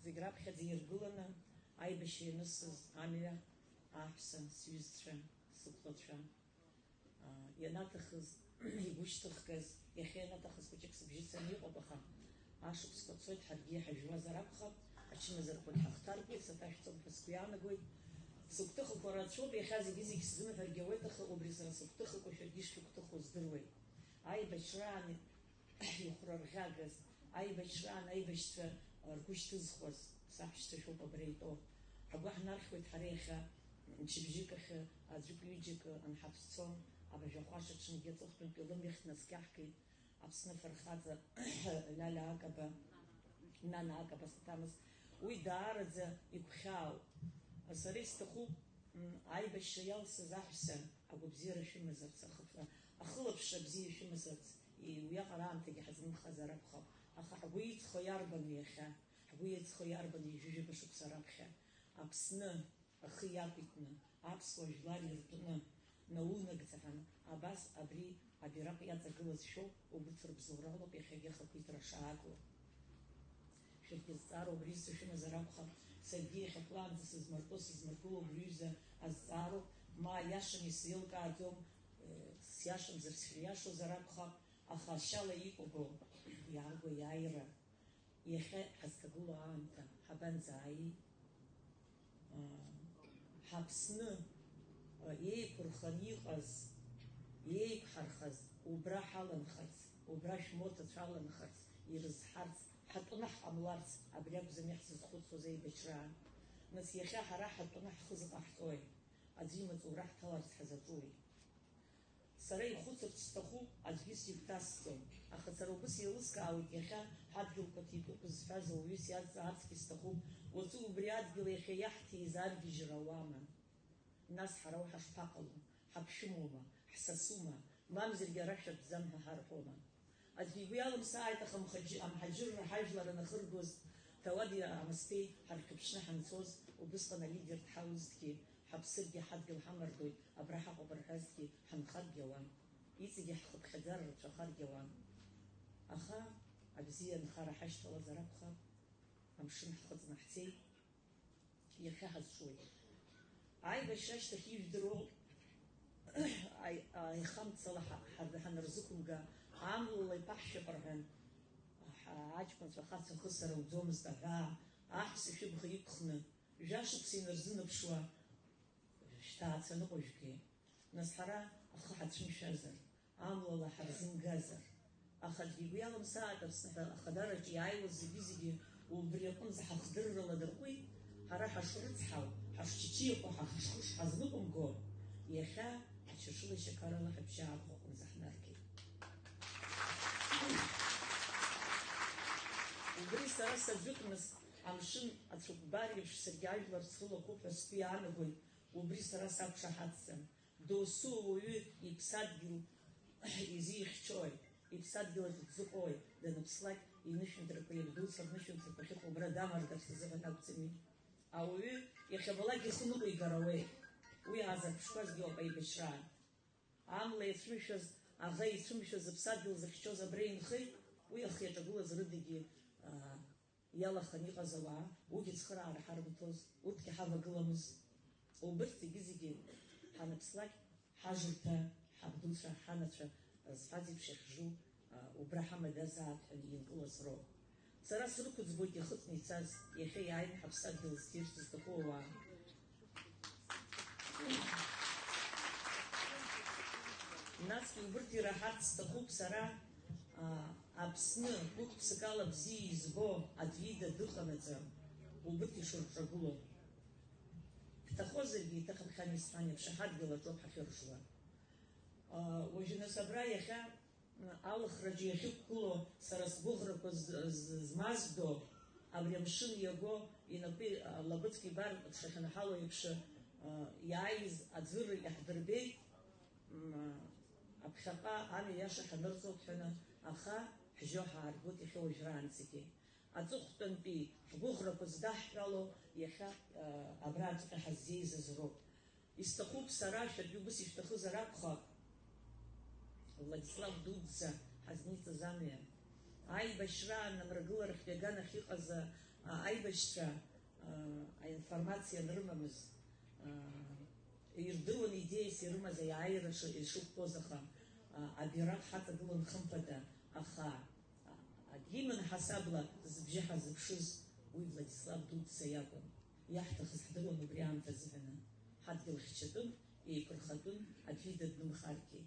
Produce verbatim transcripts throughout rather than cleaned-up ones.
Зегь раԥхьаӡа иргыланы аибашьра ианысыз амҩа аҳәса, сҩызцәа, сыхәлацәа, аа, ианаҭахыз игәышьҭыхгаз, иахьа ианаҭахыз хәыҷык сыбжьы цаны иҟоуп, аха ашықәсқәа цоит, ҳаргьы иҳажәуазар акәхап, ачымазарақәа дҳахҭаркуеит, саҭашәҵом ҳәа сгәы иаанагоит. Сыгәҭыхақәа рацәоуп, иахьа зегьы-зегь сзымҳәаргьы ауеит, аха убри сара сыгәҭыхақәа шәаргьы ишшәыгәҭыхоу здыруеит. Аибашьраан ихәрарӷьагаз, аибашьраан аибашьцәа ргәы шьҭызхуаз саҳәшьцәа шәоуп абра итәоу. Ҳгәы ҳнархьуеит ҳара иахьа мчыбжьык ахь аӡәык-ҩыџьак анҳацәцо, абажә ахәаша ҽынгьы аҵыхәтәантәи лымҩахь днаскьаҳгеит Аԥсны афырхаҵа Лиалиа Акаба, Нана Акаба саҭамыз. Уи даараӡа игәхьаауп. Сара исҭахуп, м, аибашьра иалсыз аҳәса агәабзиара шәымазарц, ахыԥра, ахылаԥшра бзиа шәымазарц, и-, уиаҟара аамҭагьы ҳазмыхазар акәхап, аха ҳгәы иҵхо иарбану иахьа? Ҳгәы иҵхо иарбану ҩажәижәаба шықәса раԥхьа? Аԥсны ахы иақәиҭны, аԥсуа жәлар иртәны, наунагӡа ҳәа абас абри абираҟ иаҵагылаз шәоуп, убырҭ рыбзоуралоуп иахьагьы ахақәиҭра шааго. Шәаргьы зҵаароу убри сышәымазар акәхап, саргьы иахьатәлаанӡа сызмыртәо, сызмыргыло убри ҩыза азҵаароуп, ма иашан исзеилкааӡом, э, сиашамзар сшәыриашозар акәхап, аха ашьала икәабо иаарго иааира, иахьа ҳазҭагылоу аамҭа ҳабанӡааии? Ҳаԥсны еиқәырханы иҟаз, еиқәҳархаз убра ҳаланхарц, убра шәмоҭацәа аланхарц, ирызҳарц, ҳатәаны ҳҟамларц, абри акәӡами ҳзызхәыцуаз аибашьраан? Нас иахьа ҳара ҳатәаны ҳхы зыҟаҳҵои? Аӡәы имаҵура ҳҭаларц ҳазаҿуи? Сара ихәыцырц сҭахуп, аӡәгьы сигәҭасӡом, аха сара убыс еилыскаауеит, иахьа ҳадгьылқәа ҭитәуп зҳәаз ауаҩы сиазҵаарцгьы сҭахуп, уаҵәы убри адгьыл иахьа иаҳҭиз аргьежьра ауама? Нас ҳара уа ҳашԥаҟало, ҳаԥшәымоума, ҳсасума, мамзаргьы ара шәатәӡам ҳәа ҳарҳәома? Аӡәгьы игәы иалымсааит, аха амҳаџьырра ҳажәлар анахыргоз, ҭауади-аамысҭеи ҳархьыԥшны ҳанцоз, убысҟан алидер дҳаузҭгьы, ҳаԥсыргьы ҳадгьыл ҳамардоит, абра ҳаҟоуп рҳәазҭгьы ҳанхаргьы ауан, иҵегьы ҳхыԥхьаӡара рацәахаргьы ауан. Аха абзиа анхара ҳашьҭалазар акәхап, амшын ҳхыҵны ҳцеит. Иахьа ҳазҿуеит. Аибашьра ашьҭахь ижәдыруоу, аи-, аихамцала ҳа-, ҳа-, ҳанырзықәымга, амлала иԥаҳшәап рҳәан, ҳа-, аҷкәынцәа ахацәа хысыр ауӡомызт аҳәаа, аҳәса шәыбӷа иқәхны, жәашықәса инарзынаԥшуа, шәҭаацәа ныҟәыжәгеит. Нас ҳара ахы ҳацәымшәазар? Амлала ҳарзымгазар? Аха аӡәгьы игәы иалымсааит Аԥсны ҳәа ахадараҿы иааиуаз зегьы-зегьы убри аҟынӡа ҳахдыррала дыркуеит, ҳара ҳашрыцҳау, ҳашчычиақәа ҳа-, ҳашхәыш ҳазныҟәымго, иахьа ачашыла шьақарала ҳабжьы аахәаҟынӡа ҳнаргеит. Убри сара саӡәыкныс, амшын ацәыкәбар еиԥш саргьы ажәлар срылахәуп ҳәа сгәы иаанагоит, убри сара сақәшаҳаҭӡам. Досу ауаҩы иԥсадгьыл изихьчои, иԥсадгьыл аҿы дзыҟоуи, даныԥслак, инышәынҭрақәа, иабдуцәа рнышәынҭрақәа ахьыҟоу убра дамардарц азыҳәан акәӡами? Ауаҩы иахьабалак ихы ныҟәигар ауеит. Уи аазырԥшқәазгьы ауп аибашьраан. Амла иацәымшәаз, аӷа ицәымшәаз, аԥсадгьыл зыхьчоз абра инхеит, уи ахы иаҿагылаз рыдагьы, аа, иалаханы иҟаз ауаа, уигьы цхыраара ҳарымҭоз, урҭгьы ҳавагыламызт. Убырҭ зегьы-зегьы ҳаныԥслак, ҳажырҭа, ҳабдуцәа, ҳанацәа зҳәаз еиԥш иахьжу, а, убра ҳамадазаап ҳәа инкылаз роуп. Сара срықәыӡбоит ихыҵны ицаз, иахьа иааины ҳаԥсадгьыл зҭирц зҭаху ауаа. Насгьы убырҭ ираҳарц сҭахуп сара, а, Аԥсны гәык-ԥсыкала бзиа избо аӡә ида дыҟанаҵы, убырҭ ишырҿагыло. Бҭахозаргьы, иҭахымхар исҳәан еиԥш, ҳадгьыл аҿоуп ҳахьыржуа. А, уажәы нас абра иахьа, м, алхраҿы иахьықәгылоу сара сгәыӷрақәа з-, з-, змаздо, абри амшын иаго, инапы, а, лабыҵәк ибар, дшахьынҳало еиԥш, а, иааиз аӡәыр иаҳдырбеит, м, аԥхьаҟа амҩа иаша ҳанырҵоит ҳәаны, аха ҳжьо ҳааргоит иахьа уажәраанӡагьы. Аҵыхәтәантәи ҳгәыӷрақәа здаҳҳәало иахьа, а, абраҵәҟьа ҳаззеизаз роуп. Исҭахуп сара, шәаргьы убыс ишәҭахызар акәхап, Владислав дуӡӡа ҳазниҵаз амҩа. Аибашьраан амрагыларахьтәи аганахь иҟаз, а, А, аибашьцәа, а, аинформациа анрымамыз, а, ирдыруан идеиас ирымаз аиааира шы-, ишықәԥоз, аха, а, абираҟ ҳаҵагылан хымԥада, аха, а, агимн ҳасабла зыбжьы ҳазыԥшыз уи Владислав Дуӡӡа иакәын. Иаҳҭахыз ҳдыруан убри аамҭазы ҳәаны, ҳадгьыл хьчатәын, еиқәырхатәын, аӡәы идыднымхаргьы.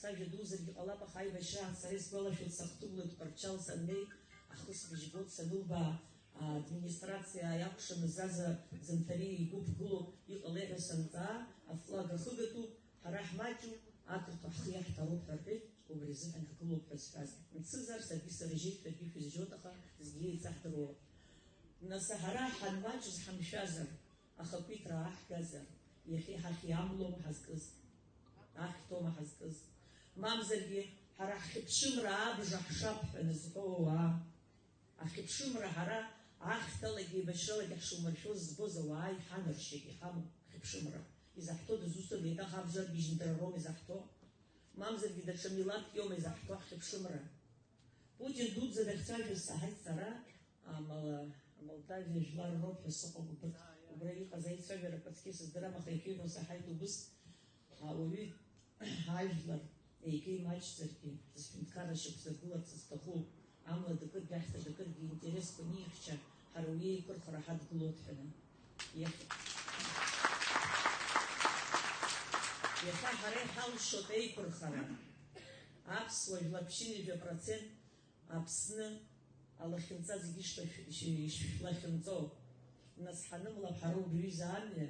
Сажәа дузаргьы ҟалап, аха аибашьраан сара исгәалашәоит, сахҭыгәлеит Тҟәарчал саннеи, ахысбыжь гот санылбаа, администрациа иакәшаны Заза Занҭариа игәы ԥгылоуп, иҟалеи ҳәа санҵаа, афлаг ахыгатәуп, ҳара ҳмаҷуп, ақырҭуа ҳхы иаҳҭароуп ҳәа рҳәеит, убри азыҳәан ҳгылоуп ҳәа сҳәаз. Мцызар, саргьы сыржьеит, шәаргьы шәызжьоит, аха зегьы еицаҳдыруа. Нас ҳара ҳанмаҷыз ҳамшәазар, ахақәиҭра ааҳгазар, иахьеи ҳахьи амлоума ҳазкыз? Ахьҭоума ҳазкыз? Мамзаргьы, ҳара ҳхьыԥшымра абжа ҳшақәҳәа назҳәо ауаа. Ахьыԥшымра ҳара ахьҭалагьы еибашьралагьы ҳшумыршәоз збоз ауаа иҳанаршьеит, иҳамоуп ахьыԥшымра. Изаҳҭода, зусҭада, еиҭах абжа аргьежьындара роума изаҳҭо? Мамзаргьы даҽа милаҭк иоума изаҳҭо ҳхьыԥшымра? Путин дуӡӡа дахьцәажәоз саҳаит сара, амала, амалдавиа жәлар роуп ҳәа сыҟоуп убырҭ. Убра иҟаз аицәажәарақәа цқьа сыздырам, аха иахьиҳәо саҳаит убыс, ауаҩы ажәлар еига имаҷзаргьы, зҳәынҭқарра шьақәзыргыларц зҭаху, амла дакыргьы, ахьҭа дакыргьы интересқәа анихьча, ҳара уи еиқәырхара ҳадгылоит ҳәаны. Иахьа, иахьа ҳара иҳалшоит еиқәырхара. Аԥсуа жәлар ԥшьынҩажәа процент Аԥсны алахьынҵа зегьы ишла-, ишла-, ишәлахьынҵоуп. Нас ҳанымлап ҳара убри аҩыза амҩа,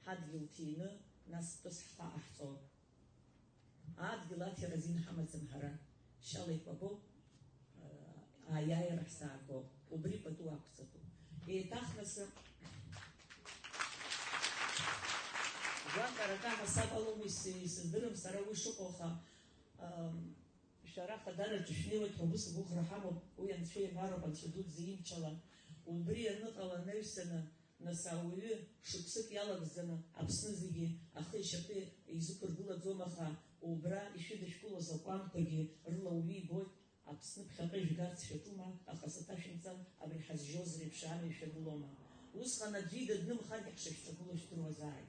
ҳадгьыл ҭины, нас тәыс ҳхы ҟаҳҵоит. Адгьыл аҭира азин ҳамаӡам ҳара, шьала икәабоуп, аа, аиааира ҳзаагоуп, убри пату ақәҵатәуп. Еиҭах нас, гәаҟрак аҳасаб алоума ис-, исыздырам сара уи шыҟоу, аха, ам, шәара хадараҿы шәнеиуеит ҳәа убыс агәыӷра ҳамоуп, уи Анцәа имароуп, Анцәа дуӡӡа имчала. Убри аныҟала анаҩсаны, нас ауаҩы шықәсык иалагӡаны Аԥсны зегьы ахы ишьапы изықәыргылаӡом, аха убра ишәыдышәкыло азакәанқәагьы рыла уаҩы ибоит, Аԥсны ԥхьаҟа ижәгарц шәаҿума, аха саҭашәымҵан, абри ҳазжьоз реиԥш амҩа шәагылома? Усҟан аӡәы идыднымхаргьы ҳшышәҵагылоу жәдыруазааит.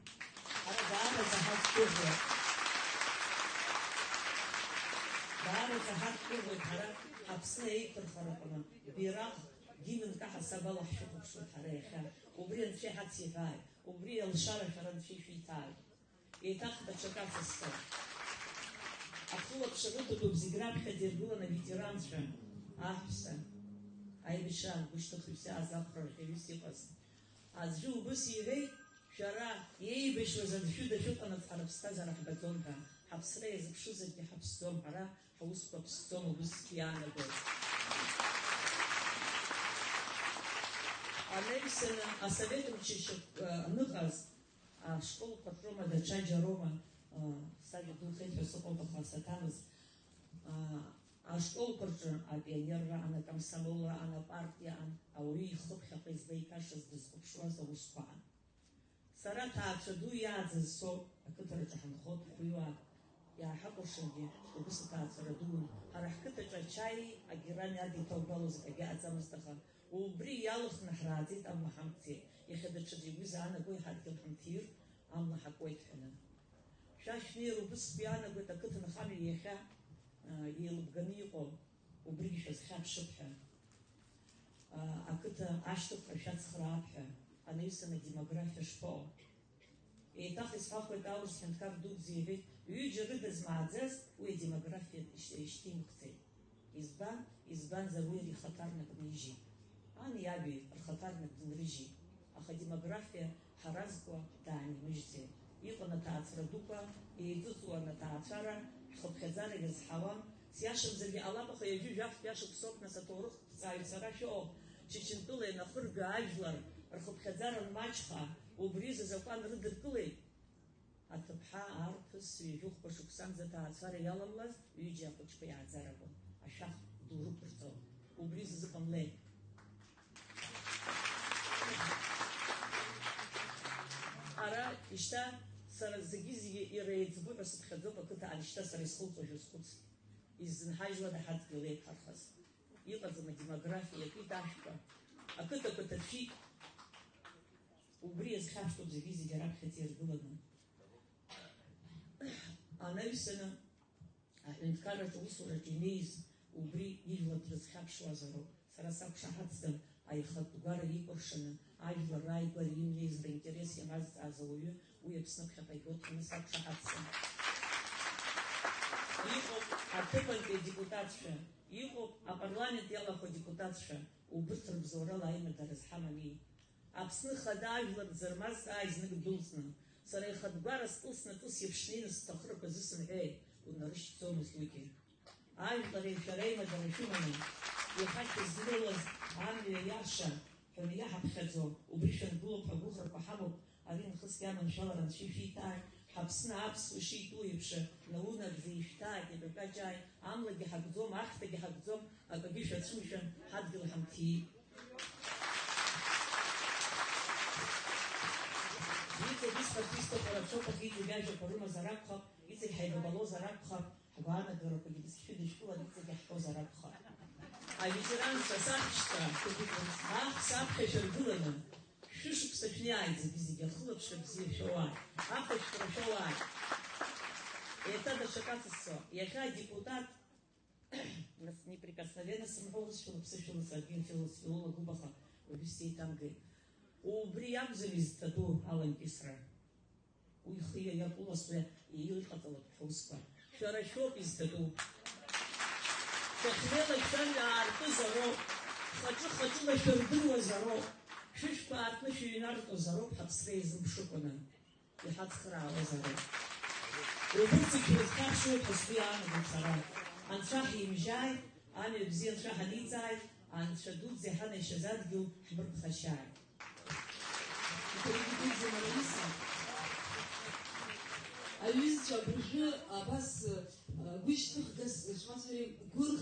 Ҳара даараӡа ҳақәгәыӷуеит. Даараӡа ҳақәгәыӷуеит ҳара ҳаԥсны еиқәырхараҟны, бираҟ, гимнк аҳасабала ҳшәыхәаԥшуеит ҳара иахьа. Убри Анцәа иҳациҳәааит, убри алшара шәара Анцәа ишәиҭааит. Еиҭах даҽакы ацысҵап. Ахылаԥшра рыҭатәуп зегь раԥхьаӡа иргылан аветеранцәа, аҳәса, аибашьраан гәышьҭыхҩыс иааз ахәра рҳәаҩыс иҟаз. Аӡәы убыс иҳәеит, шәара иеибашьуаз аӡәы шәыда шәыҟанаҵ ҳара ҳԥсҭазаара ҳбаӡом ҳәа, ҳаԥсра иазыԥшызаргьы ҳаԥсӡом, ҳара ҳаусқәа ԥсӡом, убыс иаанагоит. Анаҩсаны асовет мчы шьап-, аныҟаз, ашколқәа рҿоума, даҽаџьароума, сажәа духеит ҳәа сыҟоуп, аха саҭамыз, ашколқәа рҿы апионерра аан, акомсомолра аан, апартиа аан, ауаҩы ихы ԥхьаҟа излеиҭашаз дызхәаԥшуаз аусқәа аан. Сара ҭаацәа ду иааӡаз соуп, ақыҭараҿы ҳанхоит, ҳҩуа. Иааҳакәыршангьы убыс аҭаацәара дуун. Ҳара ҳқыҭаҿы ачаи агерани адиҭаугалоз акгьы аҟаӡамызт, аха убри иалхны ҳрааӡеит, амла ҳамҭӡеит. Иахьа даҽаӡә игәы изаанагои ҳадгьыл ҳамҭир, амла ҳакуеит ҳәаны. Шәа шәнеир убысгьы иаанагоит ақыҭанхамҩа иахьа, а, еилыбганы иҟоу, убригьы шәазхьаԥшып ҳәа. А, ақыҭа ашьҭыхра шәацхраап ҳәа, анаҩсан адемографиа шԥаҟоу? Еиҭах исҳәахуеит, аурыс ҳәынҭқар дуӡӡа иҳәеит, ҩыџьа рыда змааӡаз уи адемографиа ишьҭ-, ишьҭимхӡеит. Избан? Избанзар уи ари ихаҭарнак нижьит. Ани иаби рхаҭарнак дынрыжьит. Аха адемографиа ҳаразкуа даанимыжьӡеит. Иҟан аҭаацәара дуқәа, еиҵыҵуан аҭаацәара, ҳхыԥхьаӡара иазҳауан. Сиашамзаргьы ҟалап, аха ҩажәи жәафтәи ашықәсоуп, нас аҭоурых ҵааҩцәа рахь ыҟоуп, Чачынтәыла ианахырга ажәлар рхыԥхьаӡара анмаҷха, убри азы азакәан рыдыркылеит. Аҭыԥҳа арԥыс ҩажәи хәба шықәсанӡа аҭаацәара иаламлаз ҩыџьа ахәыҷқәа иааӡарақәа ашәах ду рықәырҵон. Убри зазыҟамлеи? Ара ишьҭа сара зегьы-зегьы иара еиҵбу ҳәа сыԥхьаӡоуп ақыҭа, ара ишьҭа сара исхылҵуа шәазхәыц. Иззынҳажьуада ҳадгьыл еиқәҳархаз? Иҟаӡам адемографиа, иакит ашәқәа. Ақыҭақәа ҭацәит. Убри иазхьаԥштәуп зегьы-зегьы раԥхьаӡа иргыланы. Анаҩсаны, аҳәынҭқарратә усураҿы инеиз убри ижәла дрызхьаԥшуазароуп. Сара сақәшаҳаҭӡам аихатә гәара икәыршаны, ажәлар рааигәара имнеиз ринтерес иамазҵааз ауаҩы, уи Аԥсны аԥхьаҟа игәы рханы сақәшаҳаҭӡам. Иҟоуп аҭыԥантәи адепутатцәа, иҟоуп апарламент иалахәу адепутатцәа, убырҭ рыбзоурала аимадара зҳамами? Аԥсны Ахада ажәлар дзырмазт ааи знык дәылҵны, сара ихатә гәара скылсны аҵыс иаԥшны инасҭахырақәа азы сымҳәеи, унарышьҭӡомызт уигьы. Ажәлари шәареи аимадара шәыманы, иахьа шәызлеиуаз амҩа иаша ҳәаны иаҳаԥхьаӡо, убри шәангылоуп ҳәа агәыӷрақәа ҳамоуп, ари нахысгьы аманшәалара анцәа ишәиҭааит, ҳаԥсны аԥсуа шитәу еиԥш наунагӡа ишәҭааит, иҟьаҟьаҷааит, амлагьы ҳагӡом, ахьҭагьы ҳагӡом, акагьы шәацәымшәан, ҳадгьыл ҳамҭиит. Иҵегь исҳәарц исҭаху рацәоуп, аха иҵегь ажәақәа рымазар акәхап, иҵегь ҳаибабалозар акәхап, ҳгәаанагарақәагьы бызшәа дышәкылар иҵегь иаҳҳәозар акәхап. Аветеранцәа, саҳәшьцәа, аҳ саԥхьа шәаргыланы, шәышықәса шәнеиааит зегьы-зегьы ахылаԥшра бзиа шәоуааит, ахәышәтәра шәоуааит. Еиҭа даҽакы ацысҵо, иахьа адепутат Нас неприкосновенность сымҳәо, урысшәала, ԥсышәала, саргьы филос-, филолог убаха, уажәы сеиҭамгеит. Убри иакәӡам изҭатәу аланкьысра. Уи ихы иа-, иакәыласуа иҟаҵалатәуп ҳусқәа. Шәара шәоуп изҭатәу. Шәахьнеилак шәамҩа аартызароуп, хаҿы-хаҿыла шәырдыруазароуп, шәышәқәа аартны шәыҩнартәызароуп ҳаԥсра еизымԥшыкәаны. Иҳацхраауазароуп. Убырҭ зегь шәырзхьаԥшуеит ҳәа сгәы иаанагоит сара. Анцәа ҳимжьааит, амҩа бзиа Анцәа ҳаниҵааит, Анцәа дуӡӡа иҳанашьаз адгьыл ҳмырԥхашьааит. Иҭабуп дуӡӡа Мараиса. Аҩызцәа абыржәы абас, э, гәышьҭыхгас, ишԥасҳәари, гәыр-